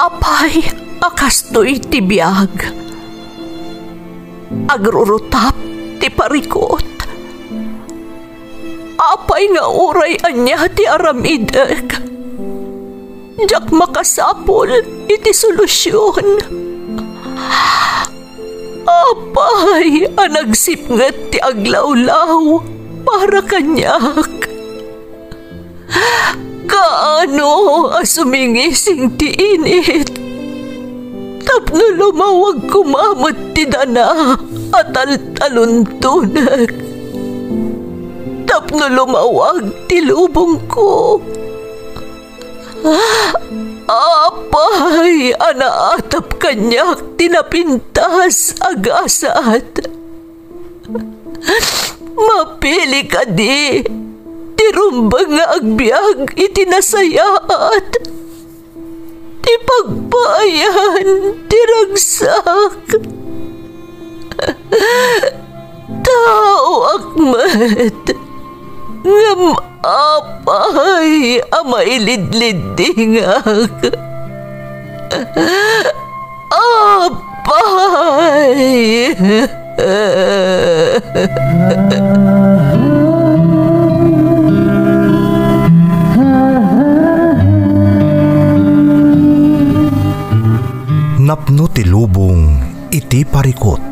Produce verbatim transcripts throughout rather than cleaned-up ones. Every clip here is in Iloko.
Apay a kastoy ti biag? Agrurutap ti parikut. Apay nga uray ania ti aramidek, diak makasapul iti solusion. Apay a nagsipnget ti aglawlaw para kaniak? Kaano a sumingising ti init tapno lumawag koma met ti dana a taltaluntonek, tapno lumawag ti lubongko? Apay a naatap kaniak ti napintas a gasat? Mapili kadi ti rumbeng nga agbiag iti nasayaat, ti pagpaayan ti ragsak? Taoak met, ngem apay a mailidliddingak? Apay! Napno ti lubong iti parikut.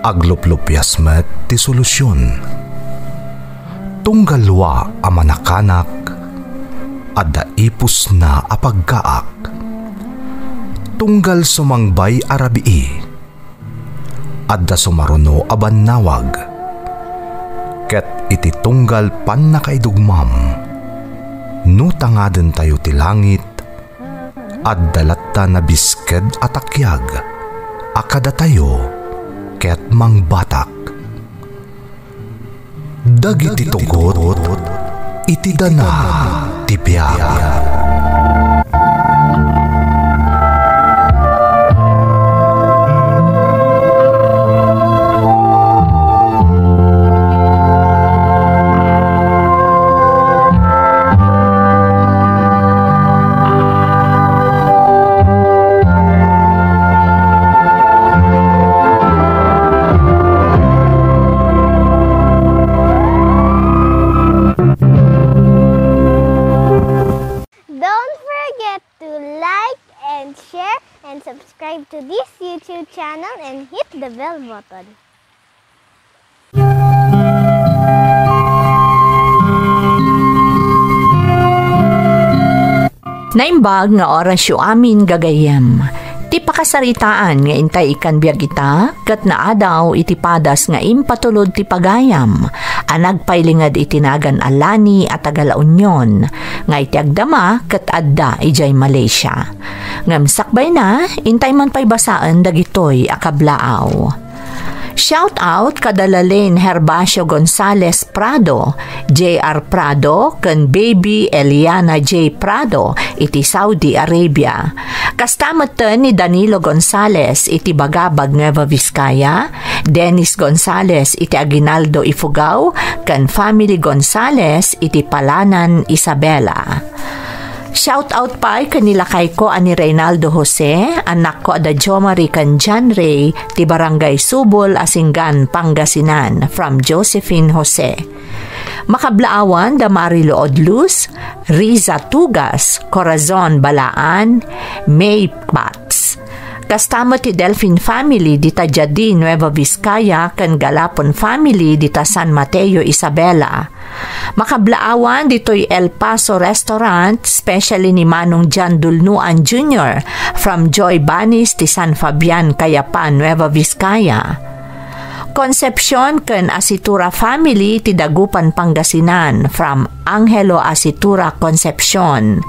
Agluplupias met ti solusion. Tunggal lua a manakanak, adda ipusna a pagkaak. Tunggal sumangbay a rabii, adda sumaruno a bannawag. Ket iti tunggal pannakaidugmam, no tangadentayo ti langit, adda latta nabisked a takiag a kadatayo ket mangbatak. Dagiti tugot iti dana ti biag. Don't forget to like and share and subscribe to this YouTube channel and hit the bell button. Naimbag nga orasyo amin, gagayyem. Ti pakasaritaan nga intay ikkan biag ita, ket naadaw iti padas nga impatulod ti pagayam a nagpailinged iti nagan a Lani a taga La Union, nga iti agdama ket adda idiay Malaysia. Ngem sakbayna, intay man pay basaen dagitoy a kablaaw. Shout out kada Lalaine Herbacio Gonzalez Prado, J R Prado, ken Baby Eliana J Prado iti Saudi Arabia. Kasta metten ni Danilo Gonzalez iti Bagabag, Nueva Vizcaya, Dennis Gonzalez iti Aguinaldo, Ifugao, ken family Gonzalez iti Palanan, Isabela. Shout out pay ken ni lakayko a ni Reynaldo Jose, anakko a da Jomari ken John Ray ti Barangay Subol, Asingan, Pangasinan, from Josephine Jose. Makablaawan da Marilo Odlus, Riza Tugas, Corazon Balaan, May Pats. Kasta met ti Delfin family dita Jadi, Nueva Vizcaya, ken Galapon family dita San Mateo, Isabela. Makablaawan ditoy El Paso Restaurant, specially ni Manong John Dulnuan Junior from Joy Banis ti San Fabian, Cayapan, Nueva Vizcaya. Concepcion ken Asitura family ti Dagupan, Pangasinan, from Angelo Asitura Concepcion.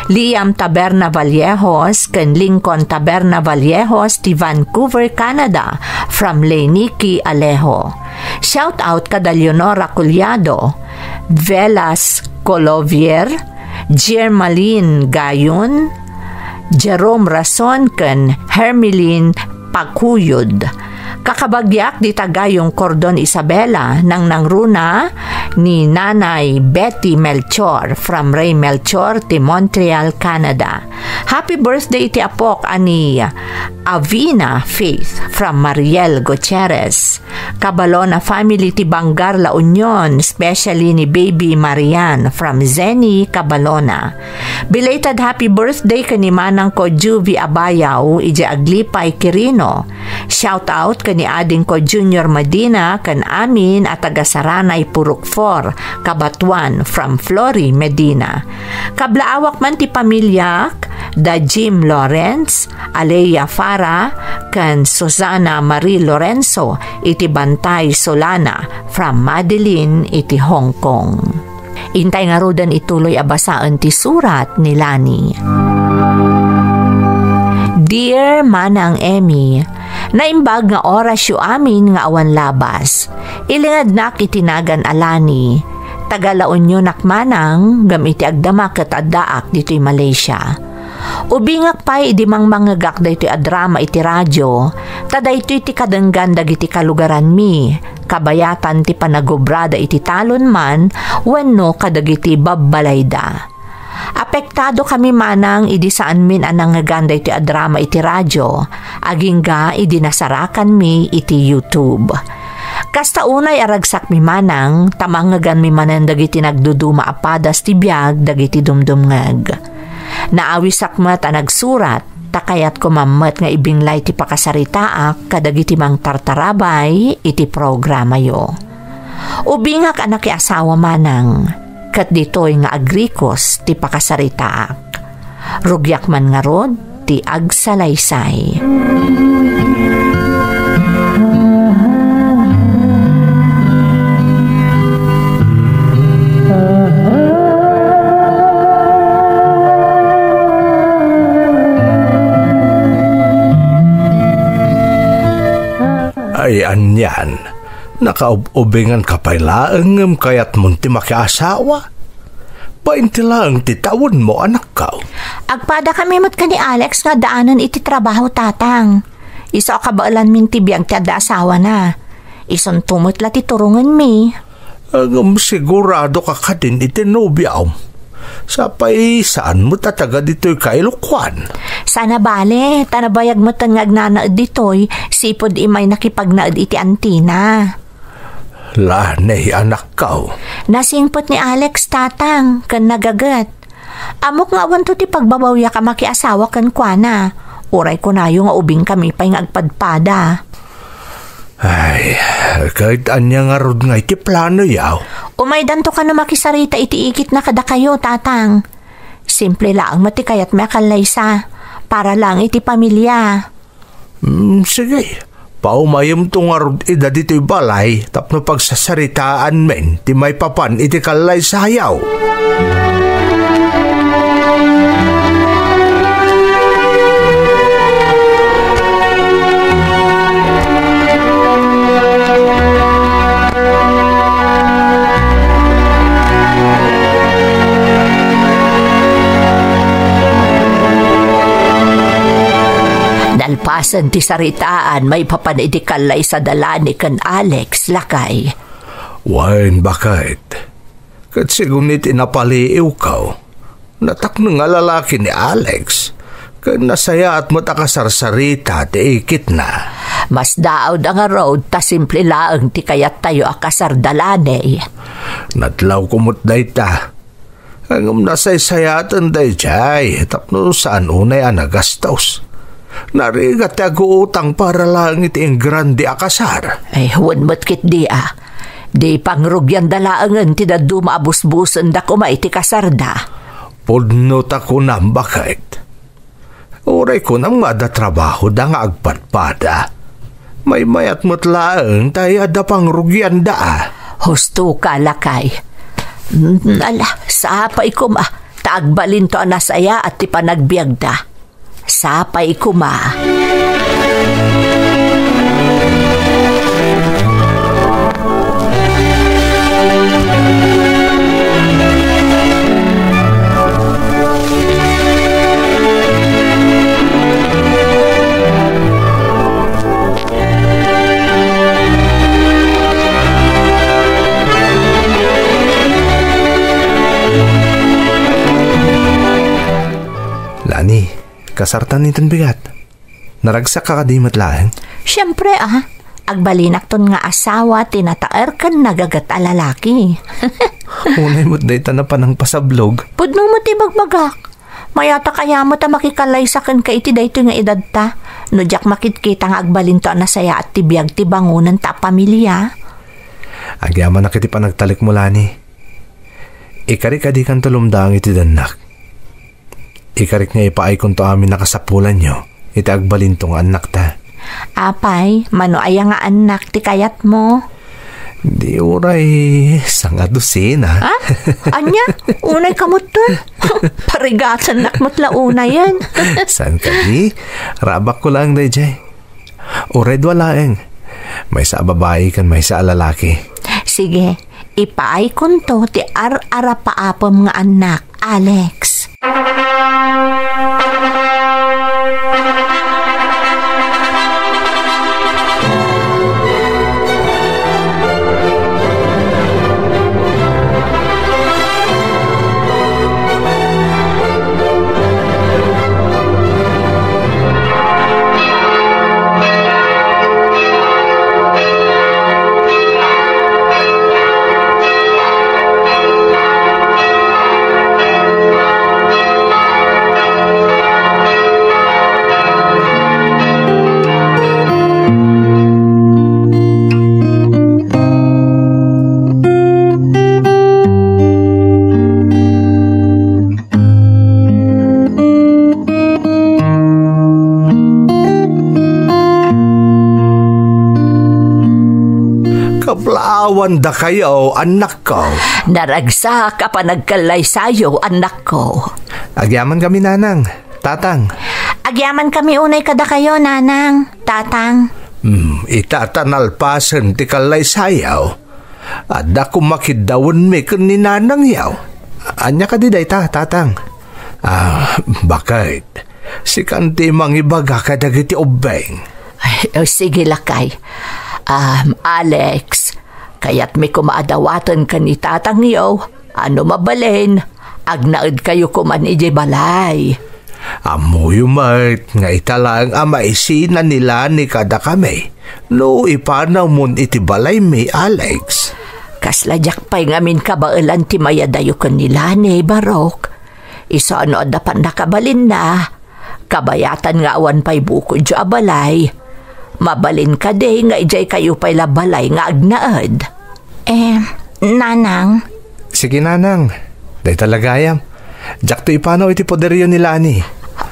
Liam Taberna Vallejos ken Lincoln Taberna Vallejos ti Vancouver, Canada, from Leiniki Alejo. Shout out kada Leonora Collado, Velas Colovier, Germaline Gayon, Jerome Rason ken Hermeline Pacuyod. Kakabagiak dita Gayong Cordon, Isabela, nangnangruna ni Nanay Betty Melchor from Ray Melchor ti Montreal, Canada. Happy birthday iti apok a ni Avina Faith from Mariel Gutierrez. Cabalona family ti Bangar, La Union, especially ni Baby Marian from Zenny Cabalona. Belated happy birthday ken ni manangko Juvie Abayaw idiay Aglipay, Quirino. Shout out ken ni adingko Junior Medina ken amin a taga Saranay, Purok four, Cabatuan from Flory Medina. Kablaawak man ti pamiliak, da Jim Lawrence, Alea Fara, ken Susana Marie Lorenzo iti Bantay, Solana from Madeline iti Hong Kong. Intay ngaruden ituloy a basaen ti surat ni Lani. Dear Manang Emmy, naimbag nga orasyo amin nga awan labas. Ilingednak iti nagan a Lani. Taga La Unionak manang, ngem iti agdama ket addaak ditoy Malaysia. Ubingak pay idi mangmangngegak daytoy a drama iti radio, ta daytoy ti kadenggan dagiti kalugaranmi, kabayatan ti panagobrada iti talon man wenno kadagiti babbalayda. Apektado kami manang idi saanmin a nangngegan daytoy a drama iti radio, agingga idi nasarakanmi iti YouTube. Kasta unay a ragsakmi manang, ta mangngeganmi manen dagiti nagduduma a padas ti biag dagiti dumdumngeg. Naawisak met a nagsurat, ta kayatko man met nga ibinglay ti pakasaritaak kadagiti mangtartarabay iti programayo. Ubingak a nakiasawa manang, ket ditoy nga agrikos ti pakasaritaak. Rugiak man ngarud ti agsalaysay. Ay, anian, nakaub-ubingan ka pay laeng ngem kayatmon ti makiasawa? Bainti laeng ti tawenmo, anakko. Agpada kami met ken ni Alex nga addaanen iti trabaho, Tatang. Isu a kabaelanmin ti biag ti adda asawana. Isunto met la ti turongenmi. Ngem sigurado ka kadin iti nobiam? Sapay saan met a taga ditoy ka Ilocos? Saan a bale, ta nabayag metten nga agnanaed ditoy, sipud immay nakipagnaed iti antina. Lani, anakko. Nasingpet ni Alex, Tatang, ken nagaget. Ammok nga awanto ti pagbabawiak a makiasawa kenkuana. Uray kunayo nga ubingkami pay nga agpadpada. Ay, ket ania ngarud nga iti planoyo? Umaydanto kano makisarita iti ikitna kadakayo, Tatang. Simple laeng met ti kayatmi a kallaysa, para laeng iti pamilia. Mm, sige. Paumayemto ngarud ida ditoy balay tapno pagsasaritaanmin ti maipapan iti kallaysayo. Nalpasen ti saritaan maipapan iti kallaysa da Lani ken Alex, lakay. Wen, baket. Ket sigun iti napaliiwko, natakneng a lalaki ni Alex, ket nasayaat met a kasarsarita ti ikitna. Masdaawda ngarud ta simple laeng ti kayattayo a kasar da Lani. Nadlawko met dayta. Ngem nasaysayaaten daydiay tapno saan unay a nagastos. Narigat ti aguutang para laeng iti ingrande a kasar. Ay, wen met ketdi a. Di pangrugianda laengen ti dadduma a busbusenda koma iti kasarda. Pudno ta kunam, baket. Uray kunam nga adda trabahoda nga agpadpada. Maymayat met laeng ta adda pangrugianda a. Husto ka, lakay. Mm, ala, sapay koma, ta agbalinto a nasayaat ti panagbiagda. Sapay koma. Ani, kasartan iten bigat. Naragsak ka kadi met laeng? Siempre, ah. Agbalinakton nga asawa ti nataer ken nagaget a lalaki. Unay met dayta napanangpasablog. Pudno met ti bagbagak. Mayata kaya met a makikallaysa kenka iti daytoy nga edadta? No diak makitkita nga agbalinto a nasayaat ti biag ti bangonanta a pamilia. Agyamanak iti panagtalekmo, Lani. Ikarik a dikanto lumdaang iti dannak. Ikarik nga ipaaykonto amin a kasapulanyo iti agbalinto nga annakta. Apay, mano aya nga annak ti kayatmo? Di uray sangadusina. Ha? Ania? Unay ka met, eh. Parigatannak met la unayen. Saan kadi? Rabakko laeng daydiay. Uray dua laeng. Maysa a babai ken maysa a lalaki. Sige, ipaaykonto ti ar-arapaapem nga annak, Alex. Kablaawan dakayo, annakko. Naragsak a panagkallaysayo, annakko. Agyamankami, nanang, tatang. Agyamankami unay kadakayo, nanang, tatang. Hmm, ita ta nalpasen ti kallaysayo. Adda koma kiddawenmi ken ni nanangyo. Ania kadi dayta, tatang? Ah, baket. Sikan ti mangibaga kadagiti ubbing. Ay, oh, sige, lakay. Um, Alex, kayatmi koma a dawaten ken ni tatangyo. Ano mabalin, agnaedkayo koman idiay balay. Ammoyo met nga ita laeng a maisina ni Lani kadakami no ipanawmon iti balaymi, Alex. Kasla diak pay ngamin kabaelan ti mayadayo ken ni Lani, Barok. Isu no adda pannakabalinna, kabayatan nga awan pay bukodyo a balay. Mabalin kadi nga idiay kayo pay la balay nga agnaed? Eh, nanang. Sige, nanang. Dayta la gayam. Diakto ipanaw iti poderyo ni Lani.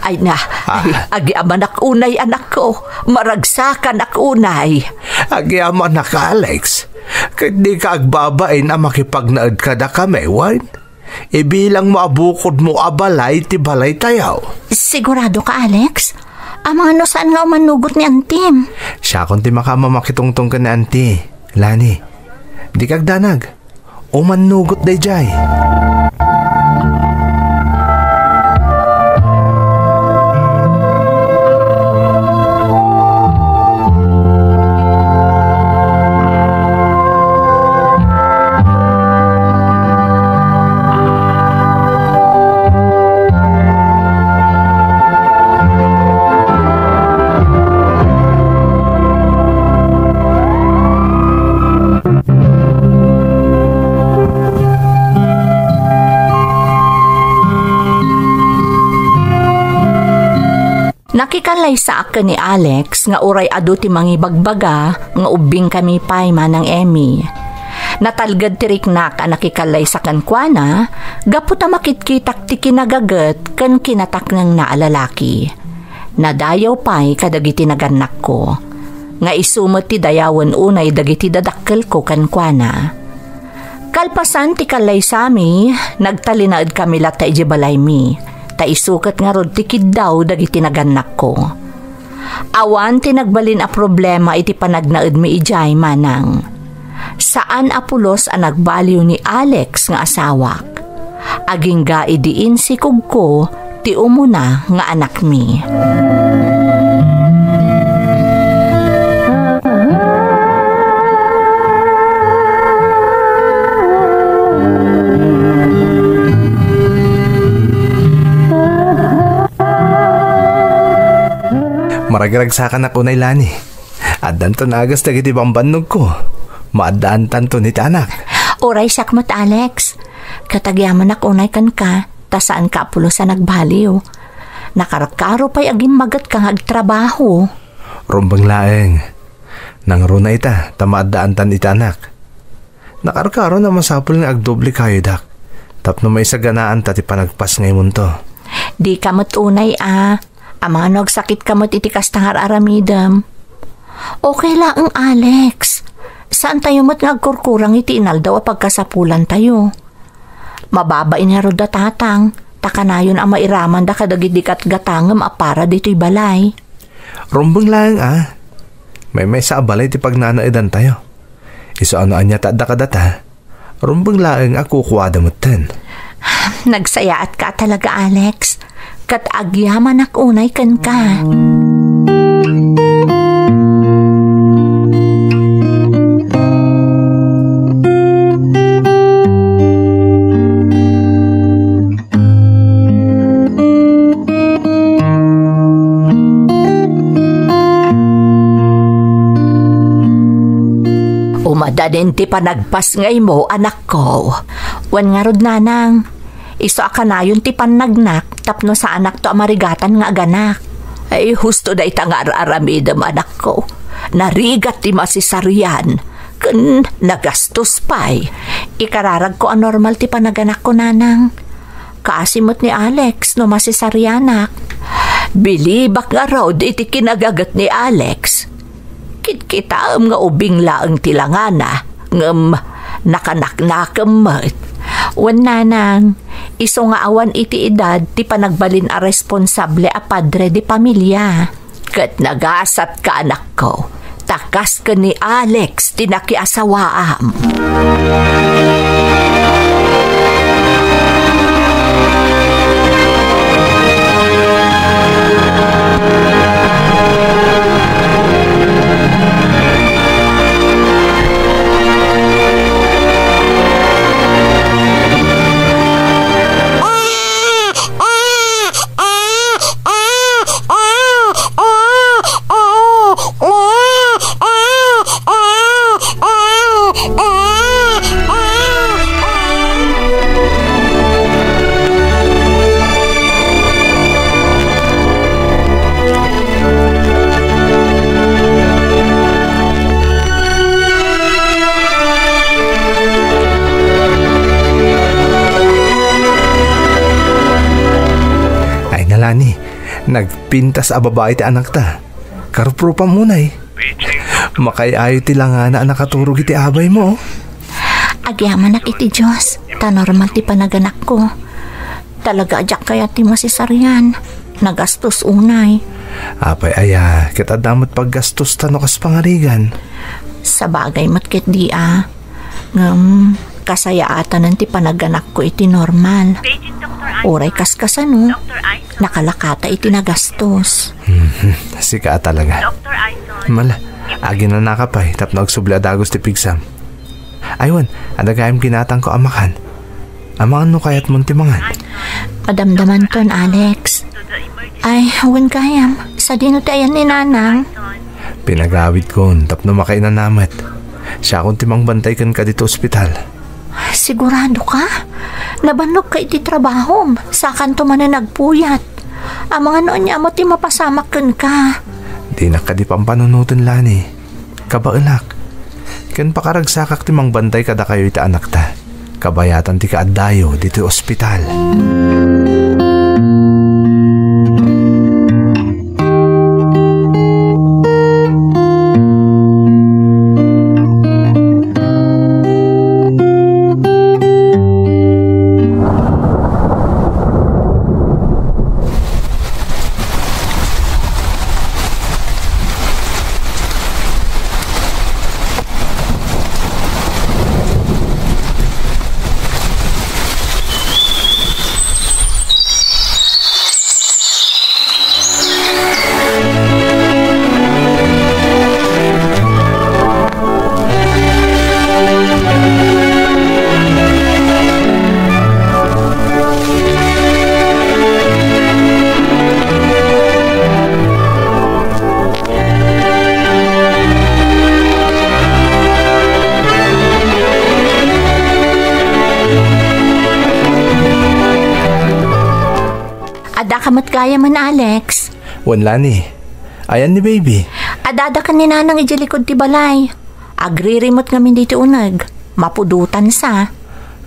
Ay na, ah, ay, agyamanak unay, anakko. Maragsakanak unay. Agyamanak, Alex. Ket dika agbabain a makipagnaed kadakami, wen? Ibilangmo a bukodmo a balay ti balaytayo. Sigurado ka, Alex? Amangan no saan nga umannugot ni Antim? Siakon ti makamamakitungtong ken ni Anti. Lani, dika agdanag. Umannugot daydiay. Nakikallaysaak ken ni Alex nga uray adu ti mangibagbaga nga ubbingkami pay, Manang Emmy. Natalged ti riknak a nakikallaysa kenkuana gapu ta makitkitak ti kinagaget ken kinataknengna a lalaki. Nadayaw pay kadagiti nagannakko, nga isu met ti dayawen unay dagiti dadakkelko kenkuana. Kalpasan ti kallaysami, nagtalinaedkami latta idiay balaymi, ta isu ket ngarud ti kiddaw dagiti nagannakko. Awan ti nagbalin a problema iti panagnaedmi idiay, Manang. Saan a pulos a nagbaliw ni Alex nga asawak. Agingga idi insikogko ti umuna nga anakmi. Pagragsakanak unay, Lani. Addanto nagas dagiti bambannogko. Maaddaantanto iti anak. Uray siak met, Alex. Ket agyamanak unay kenka, ta saanka a pulos a nagbaliw. Nakarkaro pay agimmagetka nga agtrabaho. Rumbeng laeng. Nangruna ita, ta maaddaantan iti anak. Nakarkaro a masapul nga agdoble kayo, Dak. Tapno maisaganaanta ti panagpasngaymonto. Dika met unay a. Amangan no agsakitka met iti kasta nga ar-aramidem. Okay laeng, Alex. Saantayo met nga agkurkurang iti inaldaw a pagkasapulantayo. Mababain ngarud a tatang, ta kanayon a mairamanda kadagiti gatgatangem a para ditoy balay. Rumbeng laeng a. Maymaysa a balay ti pagnanaedantayo. Isu a no ania ti adda kadata, rumbeng laeng a kukuada metten. Nagsayaatka talaga, Alex. Ket agyamanak unay kenka. Umadanin ti panagpasngaymo, anakko. Wen ngarud, nanang. Isu a kanayon ti pannagnak tapno saanakto a marigatan nga aganak. Ay, husto dayta nga ar-aramidem, anakko. Narigat ti masesarian, ken nagastos pay. Ikararagko a normal ti panaganakko, nanang. Kaasi met ni Alex no masesarianak. Bilibak ngarud iti kinagaget ni Alex. Kitkitaem nga ubing laeng ti langana, ngem nakanaknakem met. Wen, nanang, isu nga awan iti edad ti panagbalin a responsable a padre de pamilia. Ket nagasatka, anakko, ta kas ken ni Alex ti nakiasawaam. Ay, nalani, nagpintas a babai ti anakta. Karuprupam unay. Makaay-ayo ti langana a nakaturog iti abaymo. Agyamanak iti Dios, ta normal ti panaganakko. Talaga a diak kayat ti masesarian. Nagastos unay. Apay aya, ket adda met paggastosta no kas pangarigan. Sabagay met ketdi a. Ngem, kasayaatanan ti panaganakko iti normal. Uray kaskasano, nakalakata iti nagastos. Mhm, sika a talaga. Mala, aginanaka pay tapno agsubli a dagus ti pigsam. Ay wen, adda gayam ginatangko a makan. Amangan no kayatmon ti mangan. Madamdamanton, Alex. Ay, wen gayam, sadino ti ayan ni Nanang? Pinagawidkon tapno makainana met. Siakon ti mangbantay kenka ditoy ospital. Sigurado ka? Nabannog ka iti trabahom. Sakanto manen agpuyat. Amangan no ania met ti mapasamak kenka. Dinak kadi pampanunoten, Lani. Kabaelak. Ken pakaragsakak ti mangbantay kadakayo iti anakta. Kabayatan ti kaaddayo ditoy ospital. Addaka met gayamen, Alex? Wen, Lani. Ayan ni baby? Addada ken ni Nanang idiay likod ti balay. Agriri met ngamin ditoy uneg. Mapudotansa.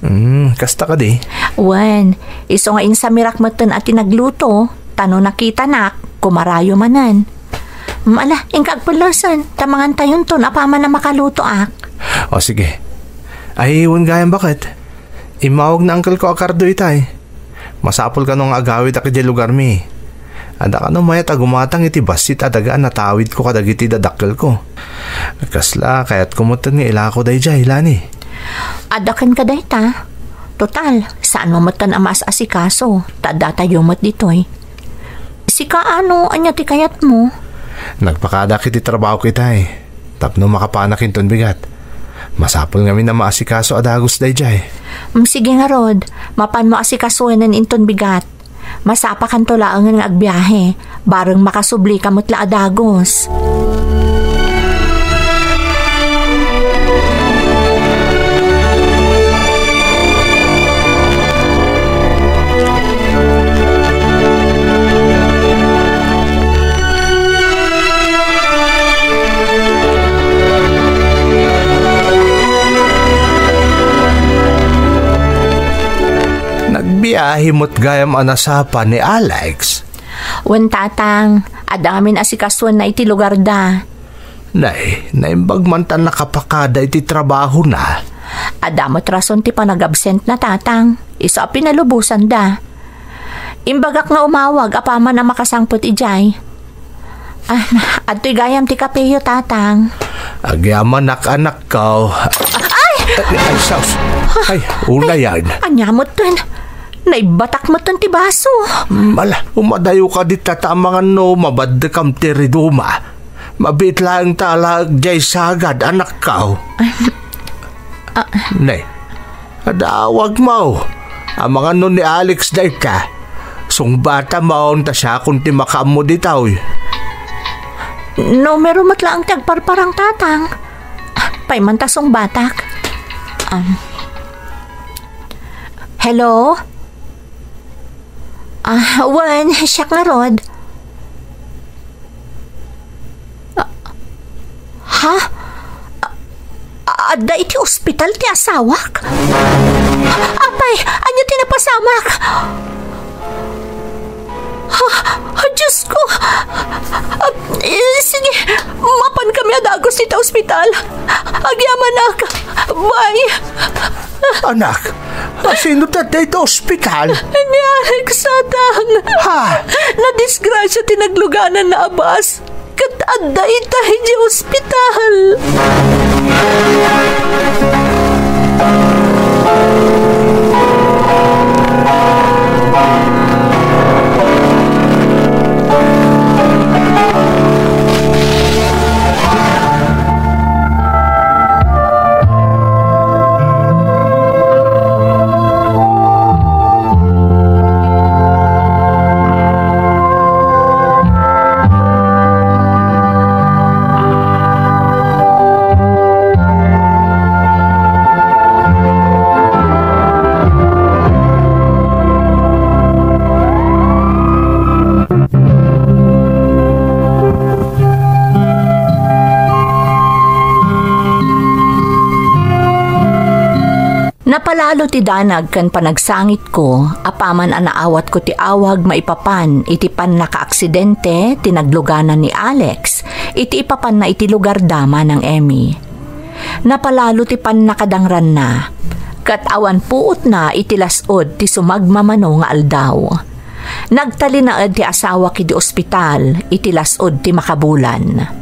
Hmm, kasta kadi? Wen, isu nga insamirak metten a ti nagluto, ta no nakitanak, kumarayo manen. Mm, ala, inka agpellesen, ta mangantayonton apaman a makalutoak. O, sige. Ay, wen gayam baket. Immawag ni uncle ko a Cardo itay. Masapul kano nga agawidak idiay lugarmi. Adda kano mayat a gumatang iti bassit a daga a natawidko kadagiti dadakkelko. Kasla, kayatko metten nga ilako daydiay, Lani. Adda kenka dayta. Total, saanmo metten a maas-asikaso, ta addatayo met ditoy. Sika, ano, ania ti kayatmo? Nagpakadak iti trabahok itay. Tapno makapanak inton bigat. Masapul ngamin a maasikaso a dagus daydiay. Mm, sige ngarud, mapanmo asikasoen inton bigat. Masapakanto laengen nga agbiahe, bareng makasublika met la a dagus. Nagbiahe met gayam a nasapa ni Alex. Wen, Tatang, adda ngamin asikasoenna iti lugarda. Nay, naimbag man ta nakapakada iti trabahona. Adda met rason ti panagabsentna, Tatang. Isu a pinalubosanda. Imbagak nga umawag apaman a makasangpet idiay. Ah, adtoy gayam ti kapeyo, Tatang. Agyamanak, anakko. Ay! Ay, ay, sus. Ay, ulayan. Ania metten? Naibatak metten ti baso. Ala, umadayo ka dita ta amangan no mabaddekam ti riduma. Mabiit laeng ta alaek diay sagad, anakko. Ah. Ne, adda awagmo. Amangan no ni Alex dayta. Sungbatamon ta siakon ti makaammo ditoy. Numero met laeng ti agparparang, Tatang. Paymanta sungbatak. Um, hello? Ah, wen, siak ngarud. Ah, ha? Ah, adda iti ospital ti asawak? Apay, ania ti napasamak? Ah, ah, Diyos ko! Ah, eh, sige, mapan kami a dagus iti ospital. Agyamanak. Bye. Anak, asino ti adda iti ospital? Ni Alex, Tatang. Ha? Nadisgrasya ti naglugananna a bus. Ket adda ita idiay ospital. Napalalo ti danag ken panagsangitko apaman a naawatko ti awag maipapan iti pannakaaksidente ti nagluganan ni Alex iti ipapanna iti lugarda, Manang Emmy. Napalalo ti pannakadangranna, ket awan puotna iti las-ud ti sumagmamano nga aldaw. Nagtalinaed ti asawak idi ospital iti las-ud ti makabulan.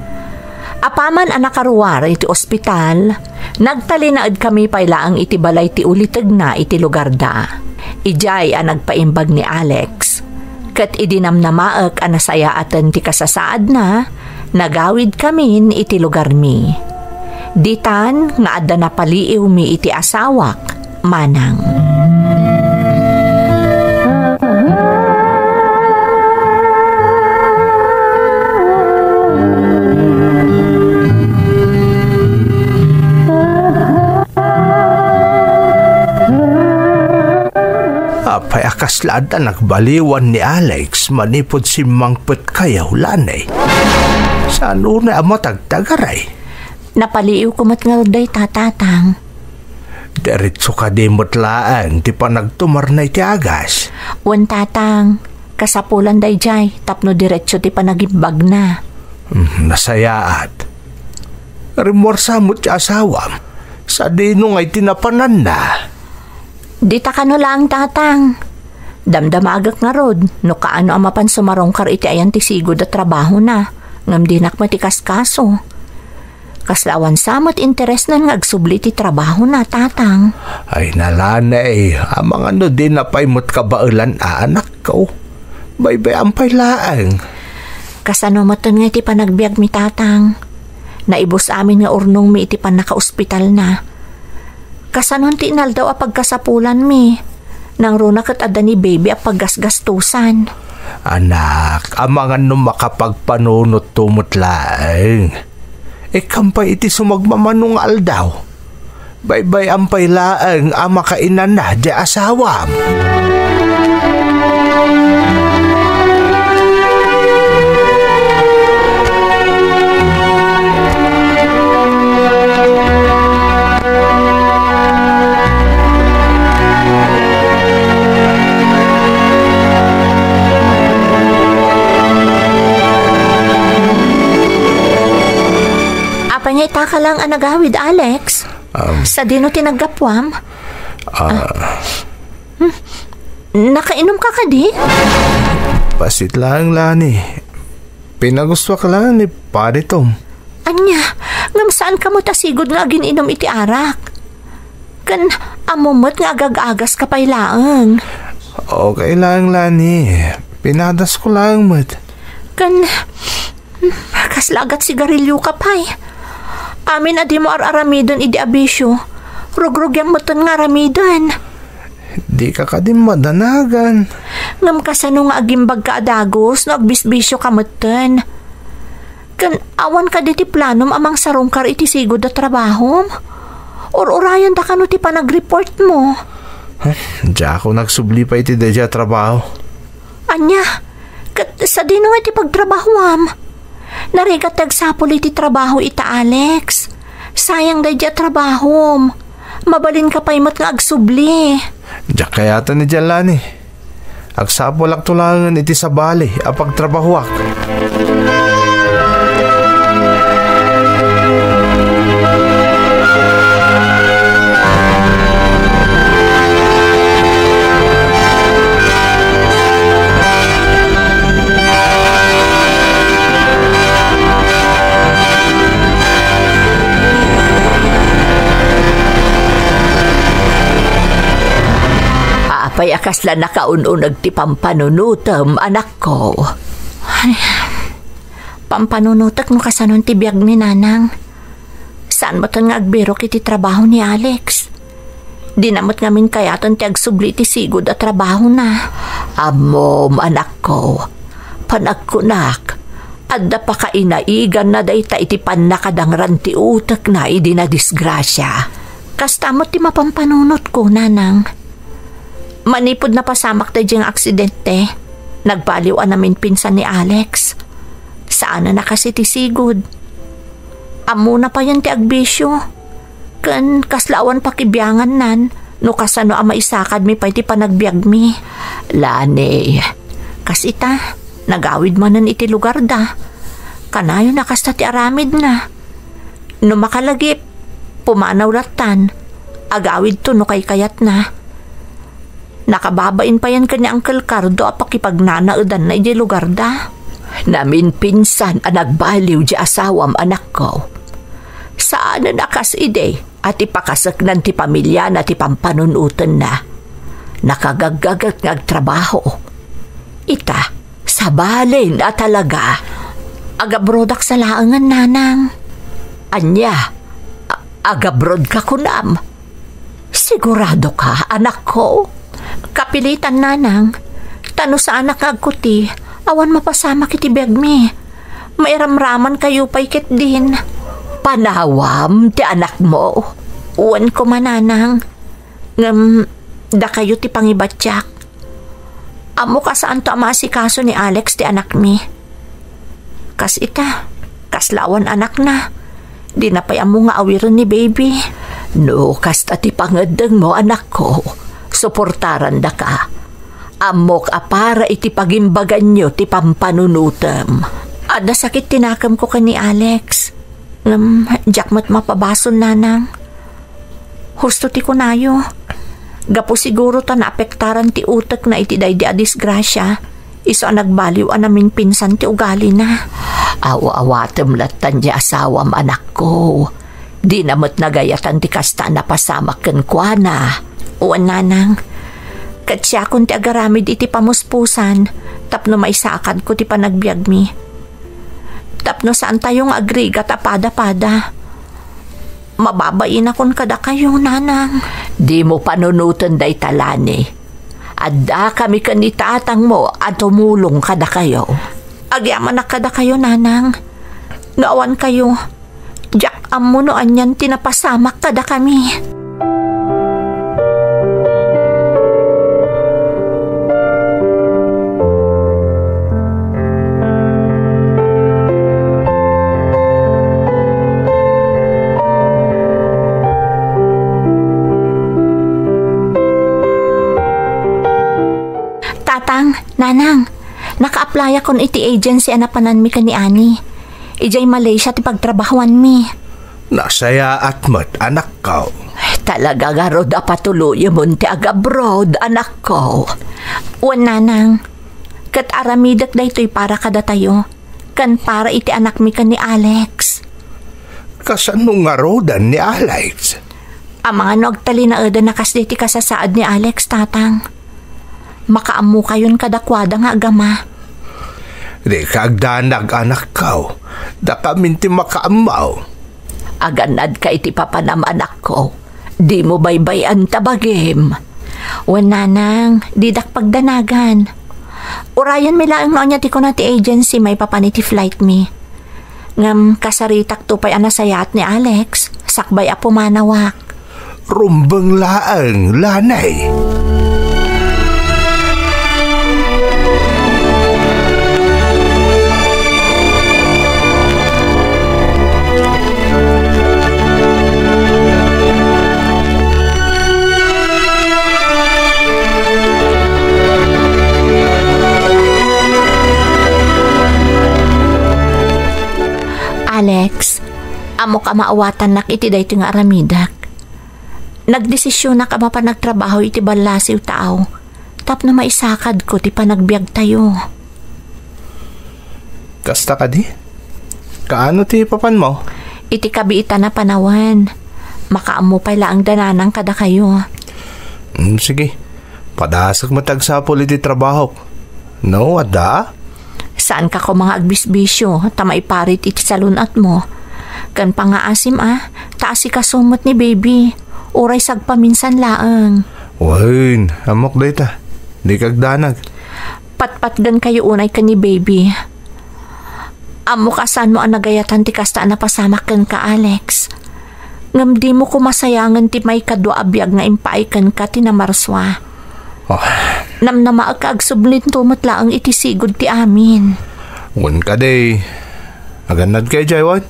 Apaman a nakaruar iti ospital, nagtalinaedkami pay laeng iti balay ti ulitegna iti lugarda. Idiay a nagpaimbag ni Alex. Ket idi namnamaek a nasayaaten ti kasasaadna, nagawidkamin iti lugarmi. Ditan nga adda napaliiwmi iti asawak, Manang. Apay a kasla adda nagbaliwan ni Alex manipud simmangpetkayo, Lani? Saan unay a matagtagaray? Napaliiwko met ngarud dayta, Tatang. Diretso kadi met laeng ti panagtumarna iti agas? Wen, Tatang. Kasapulan daydiay tapno diretso ti panagimbagna. Hmm, nasayaat. Rimmuarsa met ti asawam. Sadino ngay ti napananna? Dita kano laeng, Tatang. Damdamagek ngarud no kaano a mapan sumarungkar iti ayan ti sigud a trabahona, ngem dinak met ikaskaso. Kasla awan sa met interesnan nga agsubli ti trabahona, Tatang. Ay, Lani, amangan no dina pay met kabaelan a anakko. Baybay-am pay laeng. Kasano metten nga iti panagbiagmi, Tatang? Naibus amin nga urnongmi iti pannakaospitalna. Kasanon ti inaldaw a pagkasapulanmi? Nangruna ket adda ni baby a paggasgastusan. Anak, amangan no makapagpanunotto met laeng. Ikkam pay iti sumagmamano nga aldaw. Baybay-am pay laeng a makainana ti asawam. Apay nga ita ka lang a nagawid, Alex? Um, Sadino ti naggapuam? Ah. Ah. Hmm. Nakainom ka kadi? Bassit laeng, Lani. Pinagustoak laeng ni Padi Tom. Ania, ngem saan ka met a sigud nga agin-inom iti arak? Ken ammo met nga agag-agas ka pay laeng. Okay laeng, Lani. Pinadasko laeng met. Ken, hmm, kasla agat sigarilyo ka pay. Amin a dimo ar-aramiden idi a bisio, rugrugem metten nga aramiden. Dika kadi madanagan. Ngem kasano nga agimbag ka a dagus no agbisbisio ka metten? Ken awan kadi ti planom a mangsarungkar iti sigud a trabahom? Ur-urayan da kano ti panagreport mo? Huh, diak nagsubli pay iti daydiay a trabaho. Ania? Ket sadino nga iti pagtrabahoam? Narigat ti agsapul iti trabaho ita, Alex. Sayang daydiay a trabahom. Mabalinka pay met nga agsubli. Diak kayaten idiay, Lani. Agsapulakto laengen iti sabali a pagtrabahoak. Apay a kasla nakaun-uneg ti pampanunotem, anakko? Ay, pampanunotek no kasanon ti biagmi, Nanang. Saan metten nga agbirok iti trabaho ni Alex. Dina met ngamin kayaten ti agsubli iti sigud a trabahona. Ammom, anakko, panagkunak, adda pakainaiganna dayta iti pannakadangran ti utekna idi nadisgrasia. Kasta met ti mapampanunotko, Nanang. Manipud napasamak daydiay nga aksidente, nagbaliw a naminpinsan ni Alex. Saanen a kas iti sigud. Ammona payen ti agbisio. Ken kasla awan pakibiangannan no kasano a maisakadmi pay ti panagbiagmi. Lani, kas ita, nagawid manen iti lugarda. Kanayon a kasta ti aramidna. No makalagip, pumanaw lattan. Agawidto no kaykayatna. Nakababain payen ken ni Uncle Cardo a pakipagnanaedanna idiay lugarda. Naminpinsan a nagbaliw di asawam, anakko. Saanen a kas idi a ti pakaseknan ti pamiliana ti pampanunotenna. Nakagaggagek nga agtrabaho. Ita, sabalen a talaga. Agabrodak sa laengen, Nanang. Ania? A-, agabrodka kunam? Sigurado ka, anakko? Kapilitan, Nanang. Ta no saanak nga agkuti, awan mapasamak iti biagmi. Mairamraman kayo pay ketdin. Panawam ti anakmo? Wen koma, Nanang. Ngem, dakayo ti pangibatiak. Ammok a saanto a maasikaso ni Alex ti anakmi. Kas ita, kasla awan anakna. Dina pay ammo nga awiren ni baby. No kasta ti pangeddengmo, anakko, suportarandaka. Ammok a para iti pagimbaganyo ti pampanunotem. Adda sakit ti nakemko ken ni Alex. Ngem, diak met mapabasol, nanang. Husto ti kunayo. Gapu siguro ta naapektaran ti utekna iti daydi a disgrasia, isu a nagbaliw a namingpinsan ti ugalina. Aw-awatem lattan ti asawam, anakko. Dina met nagayatan ti kasta a napasamak kenkuana. Wen, nanang. Ket siakon ti agaramid iti pamuspusan tapno maisakadko ti panagbiagmi. Tapno saantayo nga agrigat a pada-pada. Mababainakon kadakayo, nanang. Dimo panunoten dayta, Lani. Addakami ken ni tatangmo a tumulong kadakayo. Agyamanak kadakayo, nanang. No awan kayo, diak ammo no anian ti napasamak kadakami. Tatang, nanang, naka-applyakon iti agency a napananmi ken ni Ani. Idiay Malaysia ti pagtrabahoanmi. Nasayaat met, anakko. Talaga ngarud a patuloyemon ti agabroad, anakko. Wen, nanang. Ket aramidek daytoy para kadatayo, ken para iti anakmi ken ni Alex. Kasano ngarudan ni Alex? Amangan no agtalinaedanna kasdi ti kasasaad ni Alex, tatang. Makaammokayon kadakuada nga agama. Dika agdanag, anakko. Dakamin ti makaammo. Agannadka iti papanam, anakko. Dimo baybay-an ta bagim. Wen, nanang, didak pagdanagan. Urayenmi laeng no ania ti kuna ti agency maipapan iti flightmi. Ngem kasaritakto pay a nasayaat ni Alex, sakbay a pumanawak. Rumbeng laeng, Lani. Alex, ammok a maawatannak iti daytoy nga aramidek. Nagdesisionak a mapan agtrabaho iti ballasiw ta aw, tapno maisakadko ti panagbiagtayo. Kasta kadi? Kaano ti papanmo? Iti kabiitan a panawen, makaammo pay laeng da nanang kadakayo. Mm, sige. Padasek met agsapul iti trabahok. No, adda? Saanka koma nga agbisbisio ta maiparit iti salun-atmo. Ken pangngaasim a, ta asikaso met ni baby. Uray sagpaminsan laeng. Wen, ammok dayta. Dika agdanag. Patpatgenkayo unay ken ni baby. Ammok a saanmo a nagayatan ti kasta a napasamak kenka, Alex. Ngem dimo koma sayangen ti maikadua a biag nga impaay kenka ti namarsua. Ah. Namnamaek a agsublinto met laeng iti sigud ti amin. Wen kadi, agannadka idiay, wen?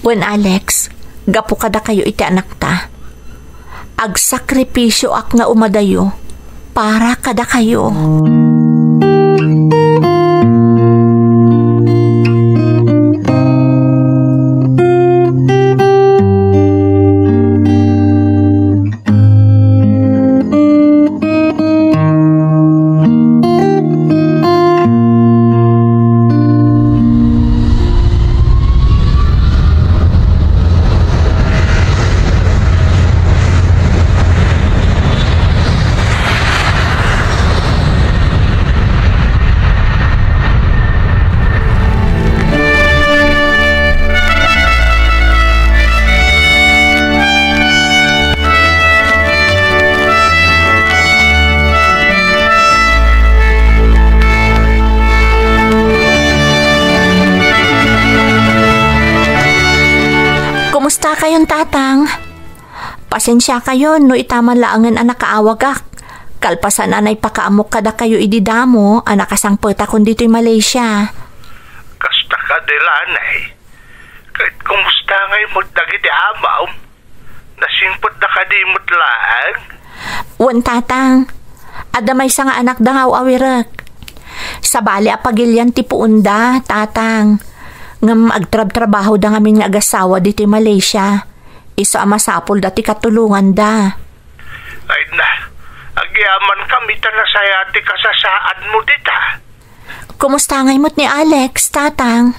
Wen, Alex, gapu kadakayo iti anakta. Agsakripisioak nga umadayo para kadakayo. Kumusta kayon, Tatang? Pasensiakayon no ita man laengen a nakaawagak. Kalpasan a naipakaamok kadakayo idi damo a nakasangpetakon ditoy Malaysia. Kasta kadi, Lanay. Ket kumusta ngay met dagiti amam? Nasingpetda kadi met laeng? Wen, Tatang. Adda maysa nga anakda nga aw-awirek. Sabali a pagilian ti puonda, Tatang. Ngem agtrabtrabahoda ngamin nga agasawa ditoy Malaysia. Isu a masapulda ti katulonganda. Ay na, agyamankami ta nasayaat ti kasasaadmo dita. Kumusta ngay met ni Alex, Tatang?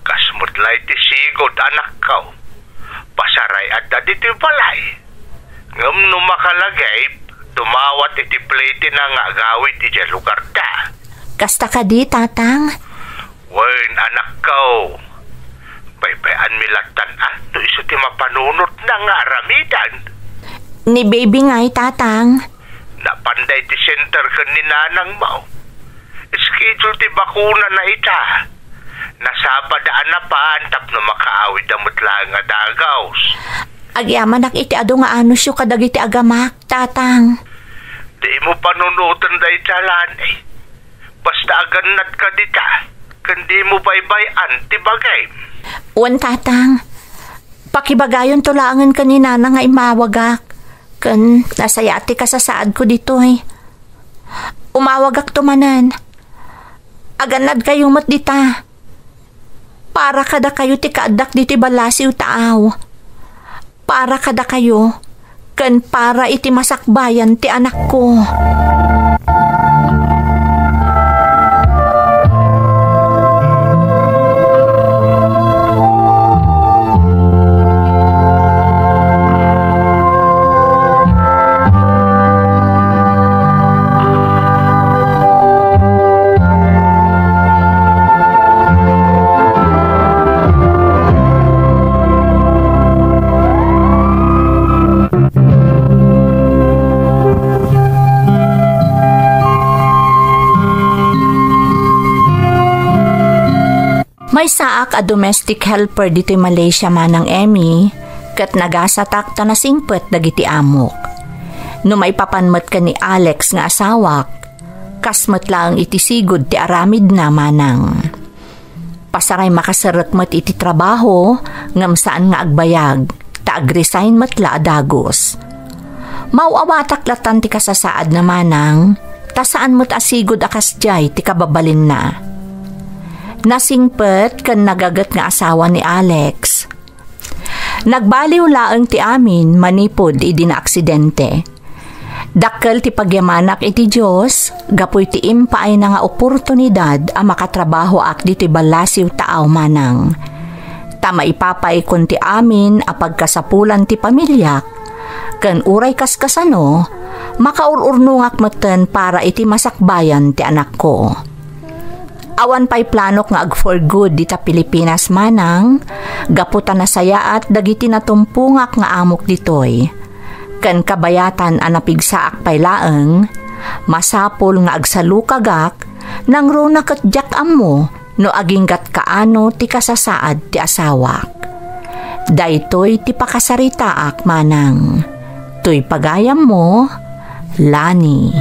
Kas met la iti sigud, anakko. Pasaray adda ditoy balay. Ngem no makalagip, dumawat iti plitena nga agawid idiay lugarda. Kasta kadi, Tatang? Wen, anakko. Baybay-anmi lattan, a, no isu ti mapanunotna nga aramiden. Ni baby ngay, Tatang. Napanda iti center ken ni nanangmo. Schedule ti bakunana ita. Nasapada a napan tapno makaawidda met laeng a dagus. Agyamanak iti adu nga anusyo kadagiti agamak, Tatang. Dimo panunoten dayta, Lani. Basta agannadka dita, ken dimo baybay-an ti bagim. Wen, Tatang. Pakibagayonto laengen ken ni Nana nga immawagak. Ken nasayaat ti kasasaadko ditoy. Umawagakto manen. Agannadkayo met dita. Para kadakayo ti kaaddak ditoy ballasiw taaw. Para kadakayo, ken para iti masakbayan ti anakko. Maysaak a domestic helper ditoy Malaysia, Manang Emmy, ket nagasatak ta nasingpet dagiti amok. No maipapan met ken ni Alex nga asawak, kas met laeng iti sigud ti aramidna, Manang. Pasaray makaserrek met iti trabaho, ngem saan nga agbayag, ta ag-resign met la a dagus. Maaw-awatak latan ti kasasaadna, Manang, ta saan met a sigud a kasdiay ti kababalinna. Nasingpet ken nagaget nga asawa ni Alex. Nagbaliw laeng ti amin manipud idi naaksidente. Dakkel ti pagyamanak iti Dios gapu iti impaayna nga oportunidad a makatrabahoak ditoy ballasiw taaw, Manang. Ta maipapaykon ti amin a pagkasapulan ti pamiliak, ken uray kaskasano, makaur-urnongak metten para iti masakbayan ti anakko. Awan pay planok nga ag-for good dita Pilipinas, Manang, gapu ta nasayaat dagiti natumpongak nga amok ditoy. Ken kabayatan a napigsaak pay laeng, masapul nga agsalukagak, nangruna ket diak ammo no aginggat kaano ti kasasaad ti asawak. Daytoy ti pakasaritaak, Manang. Toy pagayammo, Lani.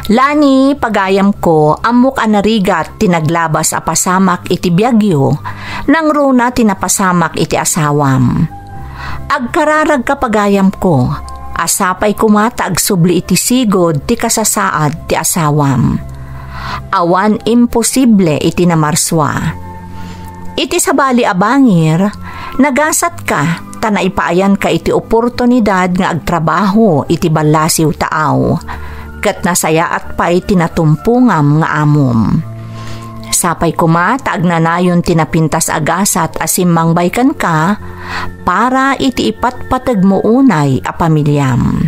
Lani, pagayamko, ammok a narigat ti naglabas a pasamak iti biagyo, nangruna ti napasamak iti asawam. Agkararagka, pagayamko, a sapay koma ta agsubli iti sigud ti kasasaad ti asawam. Awan imposible iti namarsua. Iti sabali a bangir, nagasatka ta naipaayanka iti oportunidad nga agtrabaho iti ballasiw taaw, ket nasayaat pay ti natumpongam nga amom. Sapay koma ta agnanayon ti napintas a gasat a simmangbaay kenka para iti ipatpategmo unay a pamiliam.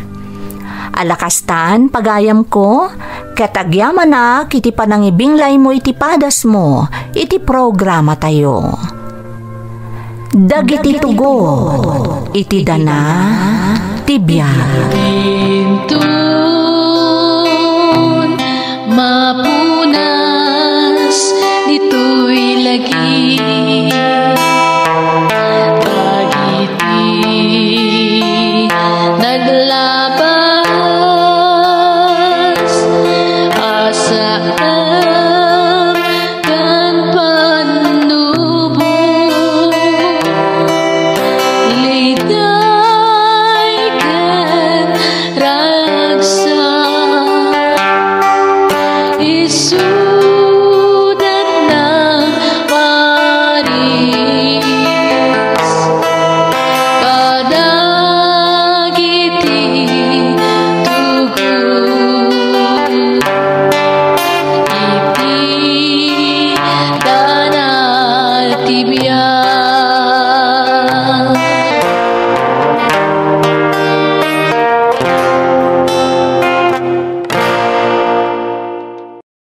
Ala kastan, pagayamko, ket agyamanak iti panangibinglaymo iti padasmo iti programatayo. Dagiti tugot iti dana ti biag.